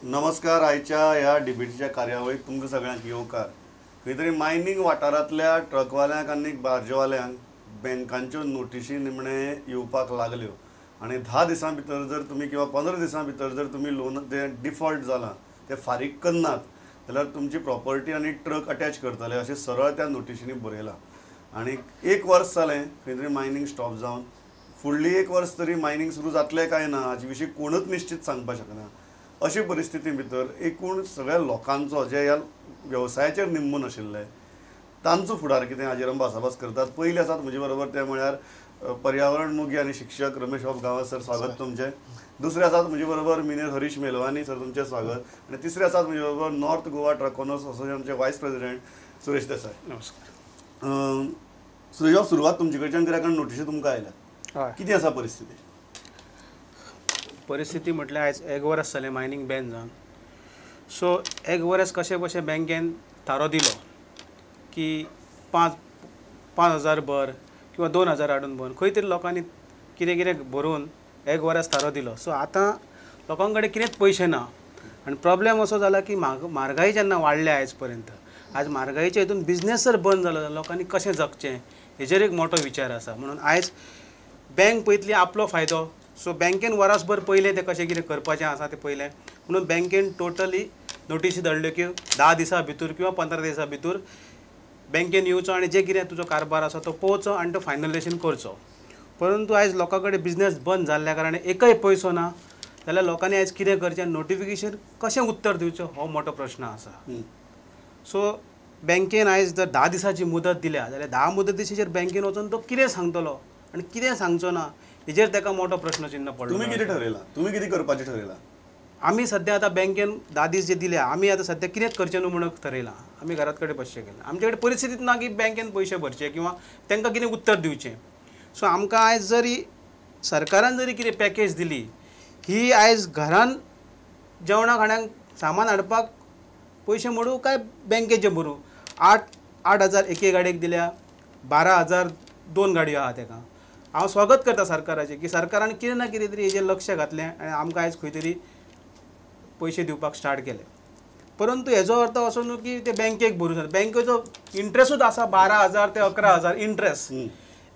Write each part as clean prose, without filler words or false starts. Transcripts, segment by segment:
नमस्कार. आयच्या ह्या डिबेटीच्या कार्यावळीक तुमकां सगळ्यांक येवकार. खंय तरी मायनींग वाठारांतल्या ट्रकवाल्यांक आनी बार्जवाल्यांक बँकांच्यो नोटिशी निमणे येवपाक लागल्यो आनी 10 दिसां भितर जर तुमी किंवा 15 दिसां भितर जर तुमी लोन ते डिफॉल्ट जालां ते फारीक करनात जाल्यार तुमची प्रॉपर्टी आनी ट्रक अटॅच करतले अशें सरळ त्या नोटिशींनी बरयलां. आनी एक वर्स जालें खंय तरी मायनींग स्टॉप जावन फुडली एक वर्स तरी मायनींग सुरू जातलें काय ना हाचे विशीं कोणूच निश्चित सांगपाक शकना. अशी परिस्थिती भितर एकूण सगळ्या लोकांचो जे ह्या वेवसायाचेर निंबून आशिल्ले तांचो फुडार कितें हाजेर आमी भासाभास करतात. पयले आसात म्हजे बरोबर ते म्हळ्यार पर्यावरण मोगी आनी शिक्षक रमेश बाब गांवस सर, स्वागत तुमचें. दुसरे आसात म्हजे बरोबर मिनेर हरीश मेलवानी सर, तुमचें स्वागत. आनी तिसरे आसात म्हजे बरोबर नॉर्थ गोवा ट्रक ओनर्स असोसिएशनचे वायस प्रेसिडेंट सुरेश देसाय. नमस्कार. सुरेश बाब, सुरवात तुमचे कडच्यान करा, कारण नोटिशी तुमकां आयल्या. कितें आसा परिस्थिती? परिस्थिती म्हटल्यार आयज एक वर्स जालें मायनींग बॅन जावन. सो एक वर्स कशें कशें बँकेन थारो दिलो की 5,000 भर किंवा 2,000 हाडून भर, खंय तरी लोकांनी कितें कितें भरून एक वर्स थारो दिलो. सो आतां लोकां कडेन कितेंच पयशे ना आनी प्रॉब्लेम असो जाला की म्हारगाय जेन्ना वाडल्या आयज पर्यंत, आज म्हारगायेच्या हितून बिजनेस जर बंद जालो जाल्यार लोकांनी कशें जगचें हेजेर एक मोठो विचार आसा. म्हणून आयज बँक पळयतली आपलो फायदो. सो बँकेन वरसभर पयलें तें कशें कितें करपाचें आसा तें पयलें, म्हणून बँकेन टोटली नोटिसी धाडल्यो की 10 दिसां भितर किंवा 15 दिसां भितर बँकेन येवचो आनी जे कितें तुजो कारभार आसा तो पळोवचो आनी तो फायनलायजेशन करचो. परंतु आयज लोकां कडेन बिजनेस बंद जाल्ल्या कारणान एकय पयसो ना जाल्यार लोकांनी आयज कितें करचें, नोटिफिकेशन कशें उत्तर दिवचें हो मोठो प्रश्न आसा. सो बँकेन आयज जर 10 दिसांची मुदत दिल्या जाल्यार 10 मुदतीचेर बँकेन वचून तो कितें सांगतलो आनी कितें सांगचो ना हेजेर ताका मोठो प्रश्नचिन्ह पडलो. तुमी कितें ठरयलां, तुमी कितें करपाचें ठरयलां? आमी सद्या आतां बँकेन 10 दीस जे दिल्या आमी आतां सद्या कितेंच करचें न्हू म्हणून ठरयलां. आमी घरात कडेन बसचें केलें. आमचे कडेन परिस्थितीच ना की बँकेन पयशे भरचे किंवा तांकां कितें उत्तर दिवचें. सो आमकां आयज जरी सरकारान जरी कितें पॅकेज दिली ही आयज घरान जेवणा खाणाक सामान हाडपाक पयशे मोडूं काय बँकेचे भरूं? 8,000 एके गाडयेक दिल्या, 12,000 2 गाडयो आहा तेका. हांव स्वागत करता सरकाराचें की सरकारान कितें ना कितें तरी हेजेर लक्ष घातलें आनी आमकां आयज खंय तरी पयशे दिवपाक स्टार्ट केले. परंतु हेजो अर्थ असो न्हू की ते बँकेक भरूं जाता. बँकेचो इंट्रस्टूच आसा 12,000 ते 11,000 इंट्रस्ट.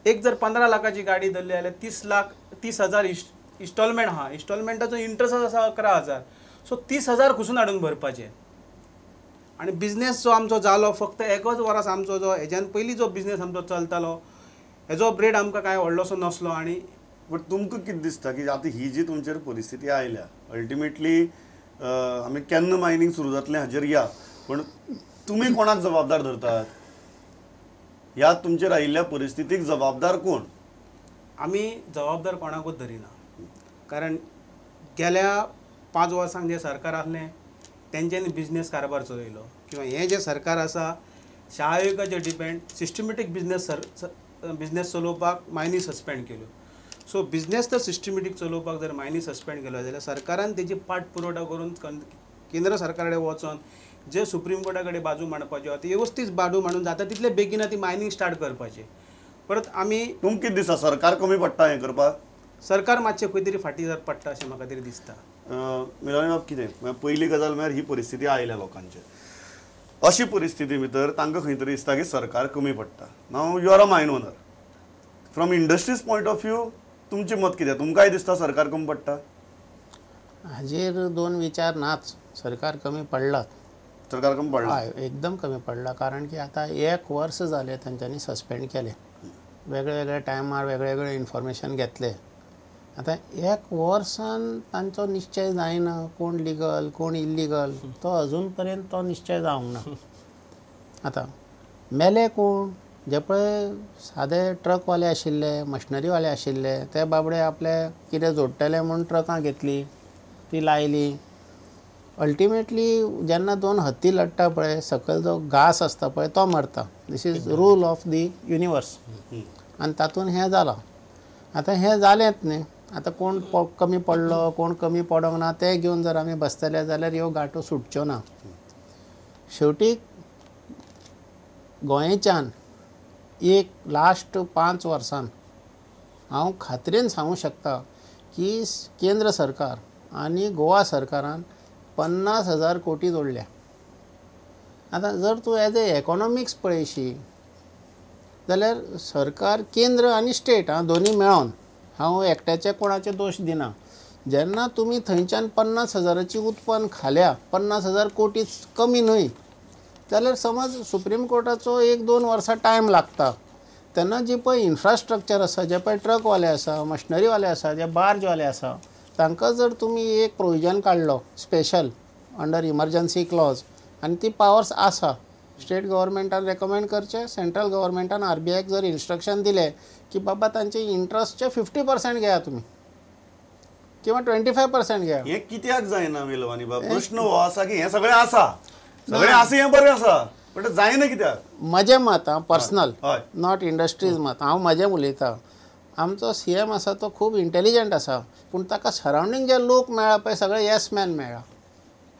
एक जर 15 लाखाची गाडी धरली जाल्यार 30,000 इन्स्टॉलमेंट आहा, इन्स्टॉलमेंटाचो इंट्रस्ट आसा 11,000. सो 30,000 खुसून हाडून भरपाचे. आनी बिजनेस जो आमचो जालो फक्त एकच वर्स आमचो जो हेज्यान पयलीं जो बिजनेस आमचो चलतालो हेजो ब्रेड आमकां कांय व्हडलोसो नसलो. आनी बट तुमकां कितें दिसता की आतां ही जी तुमचेर परिस्थिती आयल्या अल्टिमेटली आमी केन्ना मायनींग सुरू जातलें हाजेर या, पूण तुमी कोणाक जबाबदार धरतात? ह्या तुमचेर आयिल्ल्या परिस्थितीक जबाबदार कोण? आमी जबाबदार कोणाकूच धरिना, कारण गेल्या 5 वर्सांक जें सरकार आसलें तेंच्यांनी बिजनेस कारभार चलयलो किंवा हें जें सरकार आसा शाळेचेर डिपेंड सिस्टमॅटीक बिजनेस चलोवपाक मायनी सस्पेंड केल्यो. सो बिजनेस तर सिस्टमॅटीक चलोवपाक जर मायनी सस्पेंड केलो जाल्यार सरकारान तेजी पाठ पुरवठा करून केंद्र सरकारा कडेन वचोन जे सुप्रीम कोर्टा कडेन बाजू मांडपाच्यो आहा ती वेवस्थीत बाजू मांडून जाता तितले बेगीन ती मायनींग स्टार्ट करपाची. परत आमी तुमकां कितें दिसता सरकार कमी पडटा हें करपाक? सरकार मातशें खंय तरी फाटीं पडटा अशें म्हाका तरी दिसता. मिलानी बाब, कितें पयली गजाल म्हळ्यार ही परिस्थिती आयल्या लोकांचेर, अशी परिस्थिती भितर तांकां खंय तरी दिसता की सरकार कमी पडटा. Now you are a mine owner, from industries point of view तुमचें मत कितें? तुमकांय दिसता सरकार कमी पडटा? हाजेर दोन विचार नाच. सरकार कमी पडलां, सरकार कमी पडलां, हय एकदम कमी पडलां. कारण की आतां एक वर्स जालें तेंच्यांनी सस्पेंड केलें, वेगळे वेगळे टायमार वेगळे वेगळे इन्फॉर्मेशन घेतलें. आतां एक वर्सान तांचो निश्चय जायना कोण लिगल कोण इल्लिगल, तो अजून पर्यंत तो निश्चय जावंक ना. आतां मेले कोण? जे पळय सादे ट्रकवाले आशिल्ले, मशिनरीवाले आशिल्ले, ते बाबडे आपले कितें जोडटले म्हूण ट्रकां घेतली, ती लायली. अल्टिमेटली जेन्ना 2 हत्ती लडटा पळय, सकयल जो घास आसता पळय तो मरता. This is rule of the universe. आनी तातूंत हें जालां. आतां हें जालेंच न्ही, आतां कोण कमी पडलो कोण कमी पडोंक ना तें घेवन जर आमी बसतले जाल्यार ह्यो गांठो सुटच्यो ना. शेवटी गोंयच्यान एक लास्ट 5 वर्सान हांव खात्रेन सांगूं शकता की केंद्र सरकार आनी गोवा सरकारान 50,000 कोटी जोडल्या. आतां जर तूं एज ए इकॉनॉमिक्स पळयशी जाल्यार सरकार केंद्र आनी स्टेट आं दोनी मेळोन, हांव एकट्याचे कोणाचे दोश दिना, जेन्ना तुमी थंयच्यान 50,000ची उत्पन्न खाल्या, 50,000 कोटी कमी न्हय, जाल्यार समज सुप्रीम कोर्टाचो 1-2 वर्सां टायम लागता तेन्ना जी पळय इन्फ्रास्ट्रक्चर आसा, जे पळय ट्रकवाले आसा, मशिनरीवाले आसा, जे बार्जवाले आसा, तांकां जर तुमी एक प्रोविजन काडलो स्पेशल अंडर इमर्जन्सी क्लॉज, आनी ती पावर्स आसा, स्टेट गव्हर्मेंटान रेकमेंड करचें, सेंट्रल गव्हर्मेंटान आरबीआयक जर इन्स्ट्रक्शन दिलें की बाबा तांचे इंट्रस्टचे 50% घेया तुमी किंवा 25% घेया. हें कित्याक जायना मेलवानी बाब? प्रश्न हो आसा की हें सगळें आसा, सगळें आसा हें बरें आसा, बट जायना कित्याक? म्हजें मत आं, पर्सनल not industries मत, हांव म्हजें उलयतां. आमचो सीएम आसा तो खूब इंटेलिजंट आसा, पूण ताका सरावंडींग जे लोक मेळ्ळा पळय सगळे येस मॅन मेळ्ळा,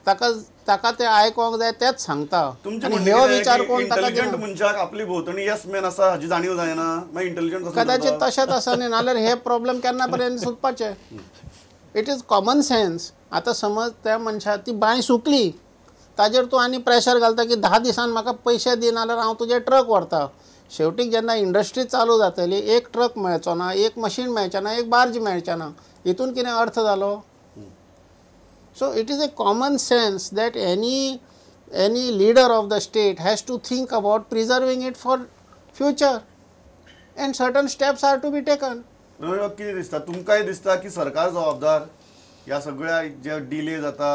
ताका ताका ते आयकोंक जाय तेच सांगता. हो विचार कोण ताका मनशाक आपली भोंवतणी येस मॅन आसा हाची जाणीव जायना, मागीर इंटेलिजंट कदाचित तशेंच आसा न्ही, नाल्यार हे प्रॉब्लेम केन्ना पर्यंत सुटपाचे. It is common sense. आतां समज त्या मनशा ती बांय सुकली, ताजेर तूं आनी प्रेशर घालता की 10 दिसान म्हाका पयशे दी नाल्यार हांव तुजे ट्रक व्हरता. शेवटीक जेन्ना इंडस्ट्री चालू जातली, एक ट्रक मेळचो ना, एक मशीन मेळचें ना, एक बार्ज मेळचें ना, हितून कितें अर्थ जालो? So it is a common sense that any leader of the state has to think about preserving it for future and certain steps are to be taken. कितें दिसता तुमकांय? दिसता की सरकार जबाबदार ह्या सगळ्या जे डिले जाता,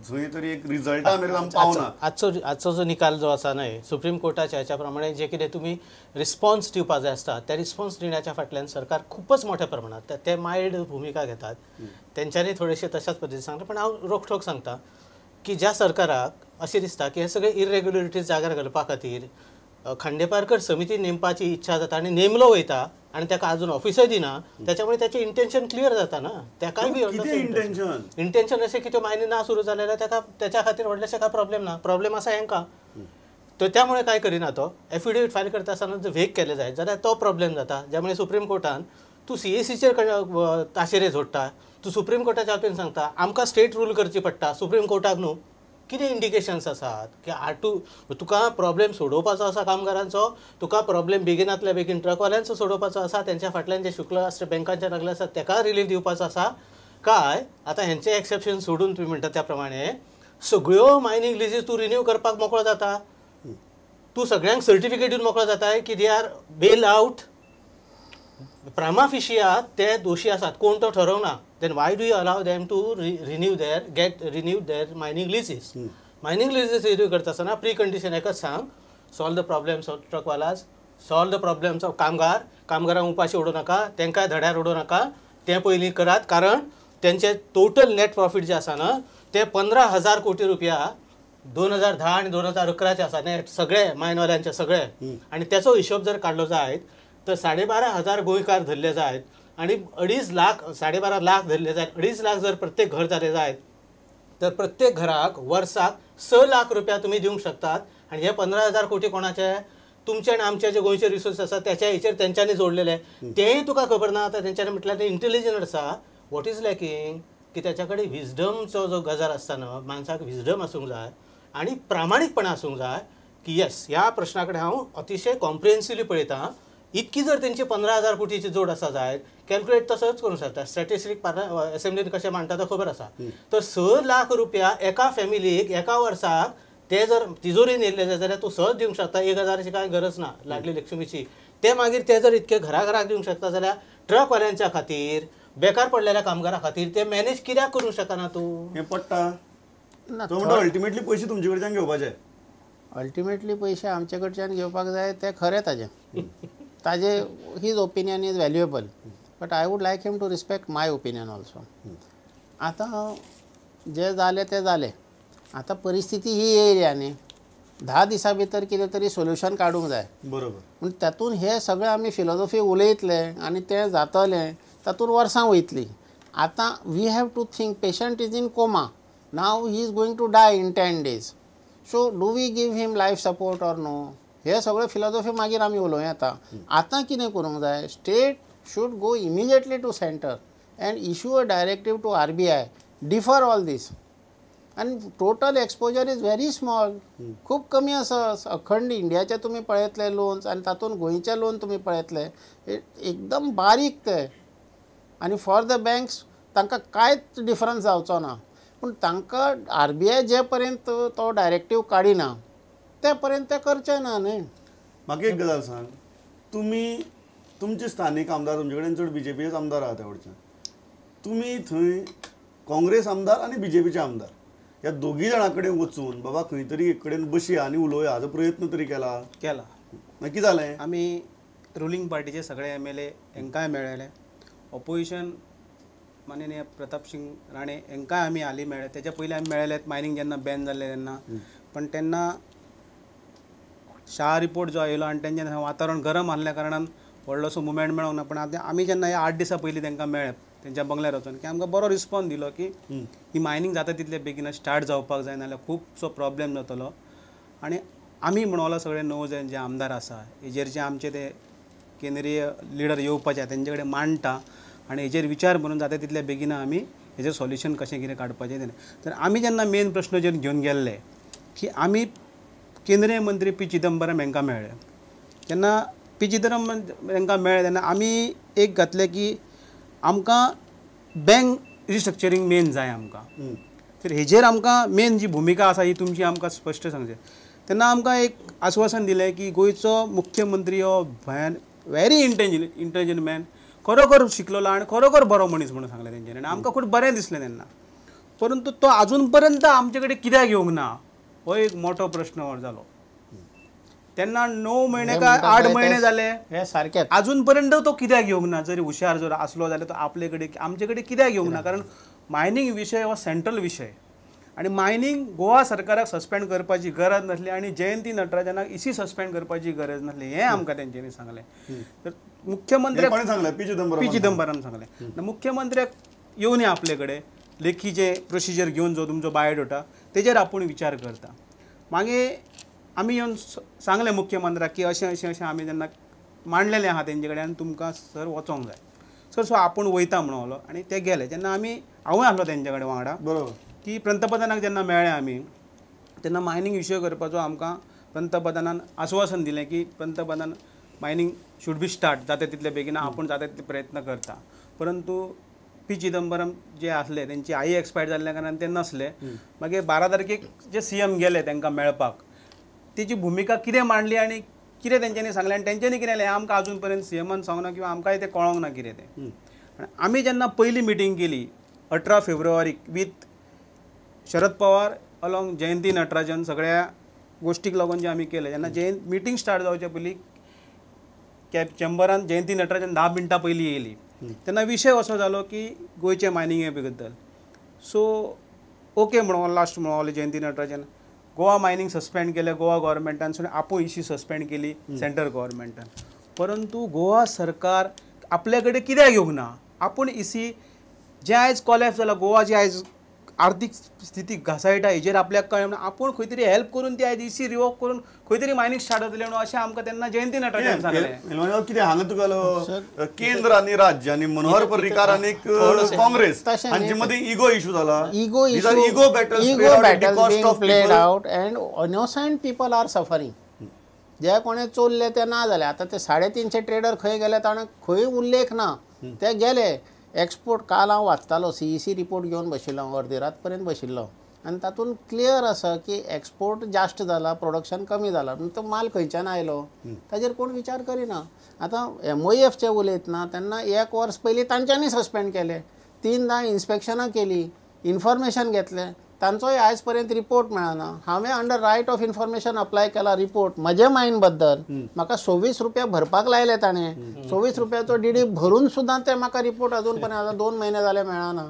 जंय तरी एक रिजल्टा मेरेन आमी पावना? आजचो जो निकाल जो आसा न्हय सुप्रीम कोर्टाच्या ह्याच्या प्रमाणे जे कितें तुमी रिस्पॉन्स दिवपा जाय आसता, त्या रिस्पॉन्स दिण्याच्या फाटल्यान सरकार खूपच मोठ्या प्रमाणात ते मायल्ड भुमिका घेतात. तेंच्यांनी थोडेशे तशाच पद्दतीन सांगता, पण हांव रोखठोक सांगता की ज्या सरकाराक अशें दिसता की हे सगळे इरेग्युलरिटीज जाग्यार घालपा खातीर खांडेपारकर समिती नेमपाची इच्छा जाता आनी नेमलो वयता आनी ताका अजून ऑफिसय दिना, त्याच्यामुळे त्याचे इंटेन्शन क्लियर जाता ना. ताकाय बी इंटेन्शन अशें की त्यो मायनी ना सुरू जाले जाल्यार ताका त्याच्या खातीर व्हडलेशें काय प्रॉब्लेम ना. प्रॉब्लेम आसा हेंकां, तर त्यामुळे काय करिना तो एफिडेवीट फायल करता आसतना जर वेग केले जायत जाल्यार तो प्रॉब्लेम जाता, ज्यामुळे सुप्रीम कोर्टान तूं सीएसीचेर ताशेरे जोडटा, तूं सुप्रीम कोर्टाच्या वतीन सांगता आमकां स्टेट रूल करची पडटा, सुप्रीम कोर्टाक न्हू. कितें इंडिकेशन्स आसात की आटू तुका प्रॉब्लेम सोडोवपाचो आसा कामगारांचो, तुका प्रॉब्लेम बेगिनातल्या बेगीन ट्रकवाल्यांचो सोडोवपाचो आसा, तेंच्या फाटल्यान जे शुक्ल आसता बँकांच्या लागले आसा तेका रिलीफ दिवपाचो आसा काय? आतां हेंचें एक्सेप्शन सोडून तुमी म्हणटा त्या प्रमाणे सगळ्यो मायनींग लिजीस तूं रिन्यू करपाक मोकळो जाता, तूं सगळ्यांक सर्टिफिकेट दिवन मोकळो जाताय की they are bail out prima facie ते दोशी आसात, कोण तो ठरोवना. Then why do you allow them to renew their renew their mining leases? Mining leases renew करता आसतना प्री कंडिशन एकच सांग, solve the problems of ट्रकवालाज, solve the problems of कामगार, कामगारांक उपाशी उडोवं नाका, तांकां धड्यार उडोवं नाका, तें पयलीं करात, कारण तेंचे टोटल नेट प्रॉफीट जे आसा न्हय ते 15,000 कोटी रुपया 2010 आनी 2011 आसा नेट सगळे मायनवाल्यांचे सगळे, आनी तेचो हिशोब जर काडलो जायत तर 12,500 गोंयकार धरले जायत आनी 2.5 लाख 12.5 लाख धरले जायत, 2.5 लाख जर प्रत्येक घर जाले जायत तर प्रत्येक घराक वर्साक 6 लाख रुपया तुमी दिवंक शकतात. आनी हे 15,000 कोटी कोणाचे? तुमचे आनी आमचे जे गोंयचे रिसोर्स आसा त्याच्या हेचेर तेंच्यांनी जोडलेले, तेंय तुका खबर ना. आतां तेंच्यांनी म्हटल्यार ते इंटेलिजंट आसा, what is lacking की त्याच्या कडेन विजडमचो जो गजाल आसता न्हय, माणसाक विजडम आसूंक जाय आनी प्रामाणीकपणा आसूंक जाय की येस ह्या प्रश्ना कडेन हांव अतिशय कॉम्प्रिहेन्सिवली पळयतां. इतकी जर तेंची 15,000 कोटीची जोड आसा जायत, कॅल्क्युलेट तसोच करूंक शकता, स्टॅटिस्टीक असेंब्लीन कशें मांडटा तो खबर आसा. तर 6 लाख रुपया एका फॅमिलीक एका वर्साक ते जर तिजोरीन येयल्ले जाय जाल्यार तूं सहज दिवंक शकता, 1,000ची कांय गरज ना लाडली लक्ष्मीची. ते मागीर ते जर इतके घरा घराक दिवंक शकता जाल्यार ट्रकवाल्यांच्या खातीर, बेकार पडलेल्या कामगारां खातीर ते मॅनेज कित्याक करूंक शकना तूं? हें पडटा तो म्हणटा अल्टिमेटली पयशे तुमचे कडच्यान घेवपाचे, अल्टिमेटली पयशे आमचे कडच्यान घेवपाक जाय तें खरें ताजें, ताजे his opinion is valuable, but I would like him to respect my opinion also. आतां जें जालें तें जालें, आतां परिस्थिती ही येयल्या न्ही, 10 दिसां भितर कितें तरी सोल्युशन काडूंक जाय. बरोबर. पूण तातूंत हें सगळें आमी फिलोजॉफी उलयतले आनी तें जातलें तातूंत वर्सां वयतलीं. आतां we have to think, patient is in coma, now he is going to die in 10 days, so do we give him life support or no? हे सगळें फिलोजॉफी मागीर आमी उलोवं येता. आतां कितें करूंक जाय, state should go immediately to centre and issue a directive to RBI, defer all this. आनी total exposure is very small, खूब कमी आसा. अखंड इंडियाचे तुमी पळयतले लोन्स आनी तातूंत गोंयचे लोन तुमी पळयतले एकदम बारीक ते, आनी फॉर the banks तांकां कांयच डिफरन्स जावचो ना. पूण तांकां आरबीआय जे पर्यंत तो डायरेक्टीव काडिना ते पर्यंत ते करचे ना न्ही. म्हाका एक गजाल सांग, तुमी तुमचे स्थानीक आमदार, तुमचे कडेन चड बीजेपीचेच आमदार आहा त्या वटच्यान, तुमी थंय काँग्रेस आमदार आनी बीजेपीचे आमदार ह्या दोगी जाणां कडेन वचून बाबा खंय तरी एक कडेन बसया आनी उलोवया हाजो प्रयत्न तरी केला? केला. मागीर कितें जालें? आमी रुलींग पार्टीचे सगळे MLA हेंकांय मेळ्ळे, ऑपोजिशन माननीय प्रताप सिंग राणे हेंकांय आमी हालीं मेळ्ळे. तेच्या पयलीं आमी मेळ्ळे मायनींग जेन्ना बॅन जाल्लें तेन्ना, पण तेन्ना शाह रिपोर्ट जो आयलो आनी तेंचें वातावरण गरम आसल्या कारणान व्हडलोसो मुवमेंट मेळोंक ना. पण आतां आमी जेन्ना ह्या 8 दिसां पयलीं तांकां मेळ्ळे तेंच्या बंगल्यार वचून की आमकां बरो रिस्पॉन्स दिलो की ही मायनींग जाता तितले बेगीन स्टार्ट जावपाक जाय, नाजाल्यार खुबसो प्रॉब्लेम जातलो. आनी आमी म्हणोला सगळे 9 जाण जे आमदार आसा हेजेर जे आमचे ते केंद्रीय लिडर येवपाचे तेंचे कडेन मांडटा आनी हेजेर विचार करून जाता तितले बेगीन आमी हेजेर सोल्युशन कशें कितें काडपाचें तें. तर आमी जेन्ना मेन प्रश्न जेन्ना घेवन गेल्ले की आमी केंद्रीय मंत्री पी चिदंबरम हांकां मेळ्ळे, तेन्ना पी चिदंबरम हांकां मेळ्ळे तेन्ना आमी एक घातलें की आमकां बँक रिस्ट्रक्चरींग मेन जाय आमकां, तर हेजेर आमकां मेन जी भुमिका आसा ही तुमची आमकां स्पश्ट सांगची. तेन्ना आमकां एक आश्वासन दिलें की गोंयचो मुख्यमंत्री हो भयान व्हेरी इंटेलिजंट मॅन, खरोखर शिकलेलो आनी खरोखर बरो मनीस म्हणून सांगलें तेंच्यांनी आनी आमकां खूब बरें दिसलें तेन्ना. परंतु तो आजून पर्यंत आमचे कडेन कित्याक येवंक ना हो एक मोठो प्रश्न जालो. तेन्ना 9 म्हयने काय 8 म्हयने जाले हे सारके, आजून पर्यंत तो कित्याक येवंक ना? जरी हुशार जर आसलो जाल्यार तो आपले कडेन आमचे कडेन कित्याक येवंक ना? कारण मायनींग विशय हो सेंट्रल विशय आनी मायनींग गोवा सरकाराक सस्पेंड करपाची गरज नासली आनी जयंती नटराजनाक इसी सस्पेंड करपाची गरज नासली हें आमकां तेंच्यांनी सांगलें. तर मुख्यमंत्र्याक सांगलें, पी चिदंबरम सांगलें, मुख्यमंत्र्याक येवया आपले कडेन लेखी जे प्रोसिजर घेवन जो तुमचो बायोडाटा तेजेर आपूण विचार करता. मागीर आमी येवन सांगलें मुख्यमंत्र्याक की अशें अशें अशें आमी जेन्ना मांडलेलें आहा तेंचे कडेन आनी तुमकां सर वचोंक जाय सर, सो आपूण वयता म्हणलो आनी ते गेले. जेन्ना आमी हांवूय आसलो तेंचे कडेन वांगडा, बरोबर, की पंतप्रधानाक जेन्ना मेळ्ळे आमी तेन्ना मायनींग विशय करपाचो आमकां पंतप्रधानान आश्वासन दिलें की पंतप्रधान मायनींग should be start जाता तितले बेगीन, आपूण जाता तितले प्रयत्न करता. परंतु पी चिदंबरम जे आसले तेंची आई एक्सपायर जाल्ल्या कारणान ते नासले. मागीर 12 तारखेक जे CM गेले तांकां मेळपाक, तेची भुमिका कितें मांडली आनी कितें तेंच्यांनी सांगलें आनी तेंच्यांनी कितें हें आमकां आजून पर्यंत CMन सांगना किंवा आमकांय तें कळोंक ना कितें तें. आनी आमी जेन्ना पयली मिटींग केली 18 फेब्रुवारीक with Sharad Pawar along Jayanti Natarajan सगळ्या गोश्टीक लागून जे आमी केलें, जेन्ना मिटींग स्टार्ट जावचे पयलीं कॅब चेंबरान जयंती नटराजन 10 मिनटां पयलीं येयली तेन्ना विशय असो जालो की गोंयचे मायनिंगे बद्दल. सो ओके म्हणून लास्ट म्हणून जयंती नटराजन गोवा मायनींग सस्पेंड केलें गोवा गव्हर्मेंटान, सो आपूण इशी सस्पेंड केली सेंट्रल गव्हर्मेंटान. परंतु गोवा सरकार आपल्या कडेन कित्याक येवंक ना? आपूण इसी जें आयज कॉलॅप्स जाला, गोवा जी आयज आर्थीक स्थिती घासाळटा हेजेर आपल्याक कळ्ळें म्हणून आपूण खंय तरी हेल्प करून ती आयज इसी रिवोक करून खंय तरी मायनींग स्टार्ट जातलें म्हणून अशें आमकां तेन्ना जयंती नटराजन सांगलें. कितें हांगा तुका केंद्र आनी राज्य आनी मनोहर पर्रीकार आनी काँग्रेस हांचे मदीं इगो इशू जाला, ego issue, battle being played out and innocent people are suffering. जे कोणें चोरले ते ना जाले. आतां ते 350 ट्रेडर खंय गेले ताणें खंय उल्लेख ना, ते गेले. एक्सपोर्ट काल हांव वाचतालो, CEC report घेवन बशिल्लो हांव, अर्दी रात पर्यंत बशिल्लो आनी तातूंत क्लियर आसा की एक्सपोर्ट जास्त जाला, प्रोडक्शन कमी जाला, तो माल खंयच्यान आयलो ताजेर कोण विचार करिना. आतां MOEFचे उलयतना तेन्ना 1 वर्स पयलीं तांच्यांनी सस्पेंड केले, 3 इन्स्पेक्शनां केली, इन्फॉर्मेशन घेतलें, तांचोय आयज पर्यंत रिपोर्ट मेळना. हांवें under right of information apply केला रिपोर्ट म्हजे मायन बद्दल, म्हाका 26 रुपया भरपाक लायले ताणें, 26 रुपयाचो DD भरून सुद्दां ते म्हाका रिपोर्ट अजून पर्यंत आतां 2 म्हयने जाले मेळना.